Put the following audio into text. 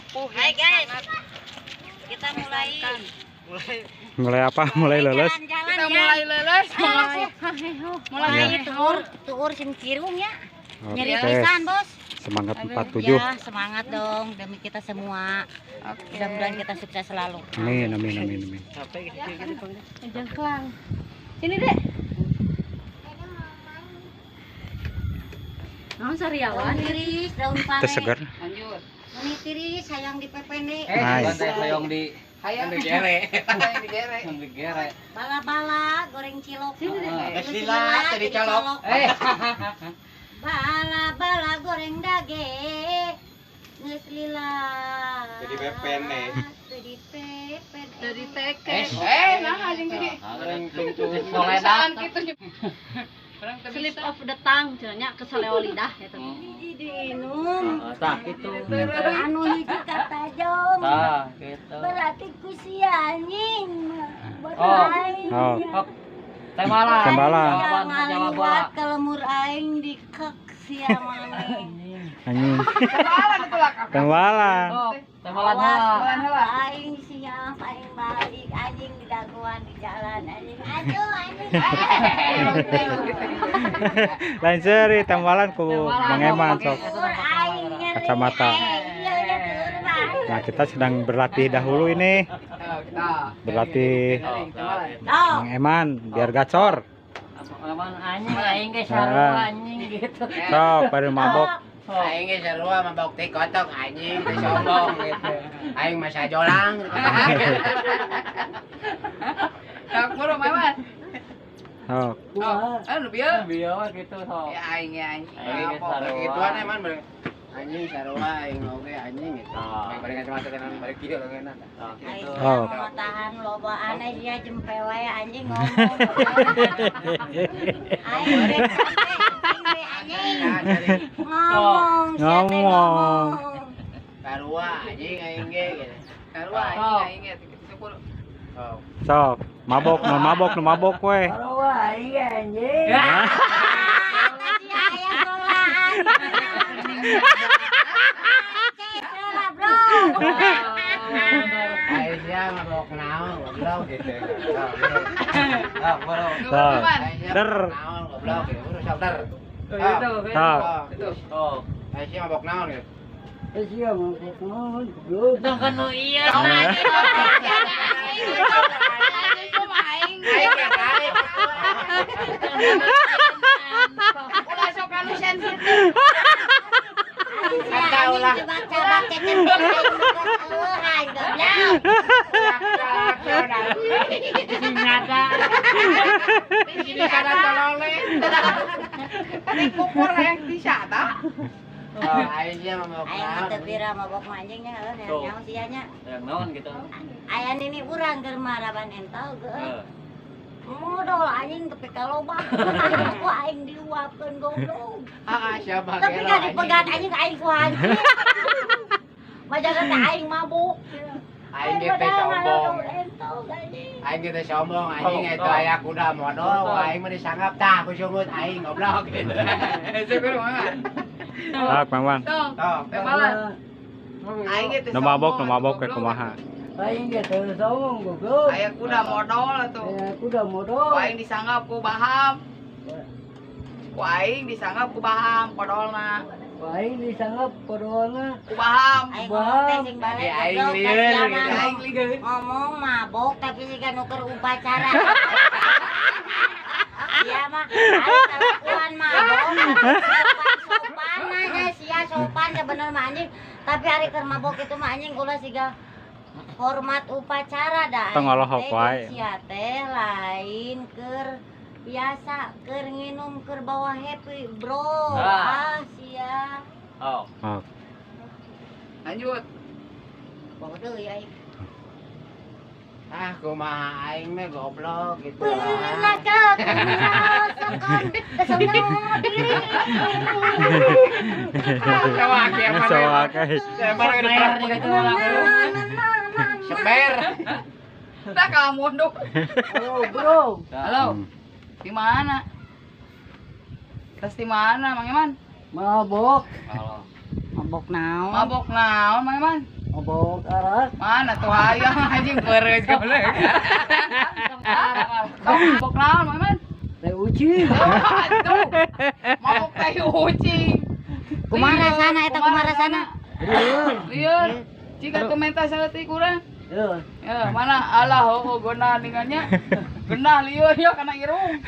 sepuh. Hai guys. Kita mulai mulai apa? Mulai leles. Kita mulai leles. Mulai tuur sing cirung ya. Nyeri pisan, Bos. Semangat 47. Ya, semangat dong demi kita semua. Mudah-mudahan kita sukses selalu. Amin amin amin amin. Jengklang. Sini, Dek. Naon sariawan? Tiris, daun pare. Seger. Lanjut. Meni tiris hayang di pepene. Hayang di hayang digere. Hayang digere. Digere. Bala-bala goreng cilok. Geus lila teu dicolok. Bala-bala goreng dage. Geus lila. Jadi pepene. Jadi pepene. Jadi teke. Nah anjing di. Soledan kitu. Slip of the tongue cenah keseleo lidah eta. Hiji diinum. Tah kitu. Anu hiji katajong. Tah kitu. Berarti ku si anjing. Oh. Oh. Tembalan. Tembalan. Ngaliwat ka lemur aing dikek sia maneh. Anjing. Tembalan itu lah. Tembalan. Tembalan heula. Aing siap aing balik anjing didagoan di jalan anjing. Aduh anjing. Lain seuri tembalan ku Mang Eman sok. Kacamata. Nah, kita sedang berlatih dahulu ini. Berlatih Mang Eman biar gacor. Eman anjing aing ge sarua anjing gitu. Sok baru mabok. Aing ge sarua mabok teh kotok anjing teh sombong gitu. Aing mah sajolang. Sok buru Mang Eman. Sok. Anu bieu. Bieu mah gitu sok. Ya aing ge anjing. Gituan Eman bareng. Anjing sarua aing oge anjing gitu. Bari kacamata tenan bari kieu leungeunna. Aing Oh. mau tahan loba aneh sia jempe wae anjing ngomong. Aing ge anjing. Ngomong, sia teh Ngomong. Sarua anjing aing ge gitu. Sarua anjing aing ge kitu kudu. Sok, mabok, nu mabok, nu mabok we. Sarua aing ge anjing. Sia aya solaan. Salah, bro. Aing sia mabok naon goblok gitu. Sok, bro. Sok. Der. Naon goblok gitu. Buru sok der. Gitu. Sok. Itu. Sok. Aing sia mabok naon gitu. Sia mabok naon goblok. Tong kan nu ieu. Aing Aing ge aing. Ulah sok anu sensitif. Atau lah. Coba cecep aing goblok. Singada. Ini kada tolole. Kukur hayang tisada. Oh, aing sia mabok Aing mah naon. teu pira mabok mah anjingnya heuh nyaho sia nya. Yang naon gitu. Aya nini urang keur maraban entau geuh. Modal anjing tepi ka loba. Ku aing diluapkeun goblok. Ah, siapa Tapi ka dipegat anjing aing ku hancur. Majaga teh aing mabuk. Aing ge teh sombong. Entau anjing. Aing ge teh sombong anjing eta aya kuda modal, aing mah disanggap tah ku sungut aing goblok gitu. Syukur Mang. Sok, Mang Eman. Tong. Sok. Tembalan. Aing ge teh Nu mabok, nu mabok we kumaha. Aing ge teu sombong goblok. Aya kuda modal atuh. Aya kuda modal. Ku aing disanggap ku Baham. Ku aing disanggap ku Baham podolna. Ku aing disanggap podolna. Ku Baham. Aing ngomong teh sing balik Eh, aing goblok lieur, ka sia gitu. mah. Aing lieur. Ngomong mabok tapi siga nu keur upacara. Sia mah ari kalakuan mabok sopan aja sia sopan sebenarnya mah anjing tapi ari keur mabok itu mah anjing ulah siga hormat upacara dah. Tong ngolohok wae. Sia teh lain keur biasa keur nginum keur bawa happy bro. Ah sia. Oh. Oh. Lanjut. Bawa deui aing. Ah, kumaha aing mah goblok gitu. Pernah kau kesenang diri. Sawak euy. Seper. Tah kamu nduk. Halo, bro. Halo. Di mana? Tas di mana, Mang Eman? Mabok. Mabok naon? Mabok naon, Mang Eman? Mabok arak. Mana tuh hayang anjing pereus goblok. Mabok naon, Maman? Teh ucing. Aduh. Mabok teh ucing. Kumaha rasana eta, kumaha rasana? Lieur. Jika tuh menta saeutik urang. Yo. Ya, mana alah oh gona ningannya. Genah lieur ya kana irung.